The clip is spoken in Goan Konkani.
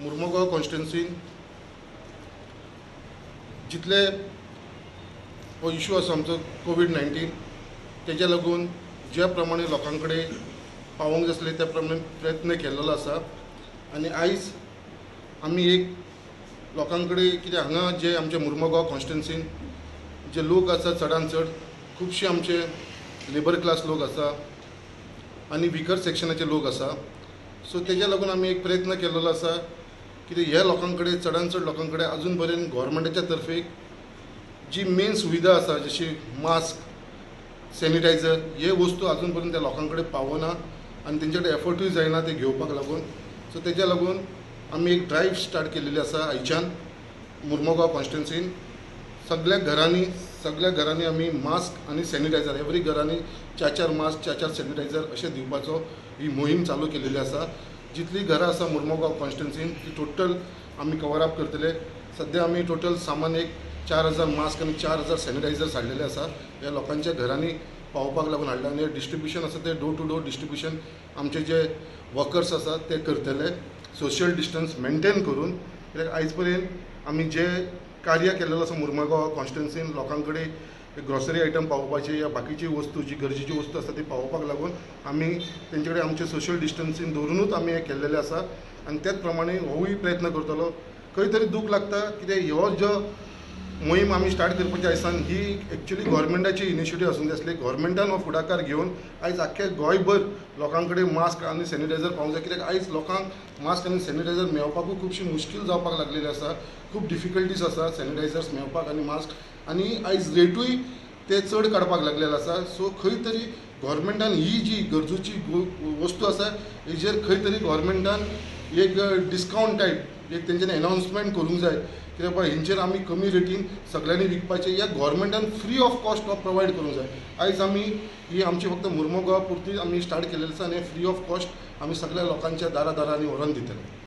मुर्मगांव कॉन्स्टिट्युन्सीन जितले हो इशू आसा आमचो कोवीड-19 तेज्या लागून ज्या प्रमाणे लोकां कडेन पावोवंक जाय आसले त्या प्रमाणे प्रयत्न केल्लो आसा. आनी आयज आमी एक लोकां कडेन कितें हांगा जे आमच्या मुर्मगांव कॉन्स्टिट्युन्सीन जे लोक आसा चडान चड खुबशे आमचे लेबर क्लास लोक आसा आनी विकर सेक्शनाचे लोक आसा. सो तेज्या लागून आमी एक प्रयत्न केल्लो आसा कितें ह्या लोकां कडेन चडान चड लोकां कडेन अजून पर्यंत गोवोरमेंटाच्या तर्फे जी मेन सुविधा आसा जशी मास्क, सॅनिटायझर हे वस्तू अजून पर्यंत त्या लोकां कडेन पावना आनी तेंचे कडेन एफर्टूय जायना ते घेवपाक लागून. सो तेज्या लागून आमी एक ड्रायव्ह स्टार्ट केलेली आसा. आयच्यान मुर्मगांव कॉन्स्टिट्युन्सीन सगळ्या घरांनी आमी मास्क आनी सॅनिटायझर, एवरी घरांनी चार चार मास्क, चार चार सॅनिटायझर अशें दिवपाचो ही मोहीम चालू केलेली आसा. जितली घरां आसा मुर्मगांव कॉन्स्टिट्युन्सीन ती टोटल आमी कवर अप करतले. सद्या आमी टोटल सामान एक 4000 मास्क आनी 4000 सॅनिटायझर्स हाडलेले आसा. ह्या लोकांच्या घरांनी पावोवपाक लागून हाडला आनी डिस्ट्रिब्युशन आसा तें डोर टू डोर डिस्ट्रिब्युशन आमचे जे वर्कर्स आसा ते करतले, सोशल डिस्टन्स मेनटेन करून. कित्याक आयज पर्यंत आमी जे कार्य केल्लें आसा मुर्मगांव कॉन्स्टिट्युन्सीन, लोकां कडेन ग्रॉसरी आयटम पावोवपाची या बाकीची वस्तू जी गरजेची वस्तू आसा ती पावोवपाक लागून आमी तेंचे कडेन आमचें सोशल डिस्टन्सींग दवरुनूच आमी हें केल्लेलें आसा आनी त्याच प्रमाणे होवूय प्रयत्न करतलो. खंय तरी दूख लागता कित्याक हो जो मोहीम आमी स्टार्ट करपाची आयसान ही एक्चुली गोवोरमेंटाची इनिशिएटीव आसूंक जाय आसली. गोवोरमेंटान हो फुडाकार घेवन आयज आख्खे गोंयभर लोकां कडेन मास्क आनी सॅनिटायझर पावोवंक जाय, कित्याक आयज लोकांक मास्क आनी सॅनिटायझर मेळपाकूय खुबशी मुश्कील जावपाक लागलेली आसा. खूब डिफिकल्टीज आसा सॅनिटायझर्स मेळपाक आनी मास्क आनी आयज रेटूय ते चड काडपाक लागलेले आसा. सो खंय तरी गोवोरमेंटान ही जी गरजूची वस्तू आसा हेजेर खंय तरी गोवोरमेंटान एक डिस्कावंट टायप एक तेंच्यांनी एनावन्समेंट करूंक जाय कित्याक बाबा हेंचेर आमी कमी रेटीन सगळ्यांनी विकपाचें या गोवोरमेंटान फ्री ऑफ कॉस्ट हो प्रोवायड करूंक जाय. आयज आमी ही आमची फक्त मुर्मगांवा पुरती आमी स्टार्ट केलेली आसा आनी फ्री ऑफ कॉस्ट आमी सगळ्या लोकांच्या दारा दारांनी व्हरोन दितले.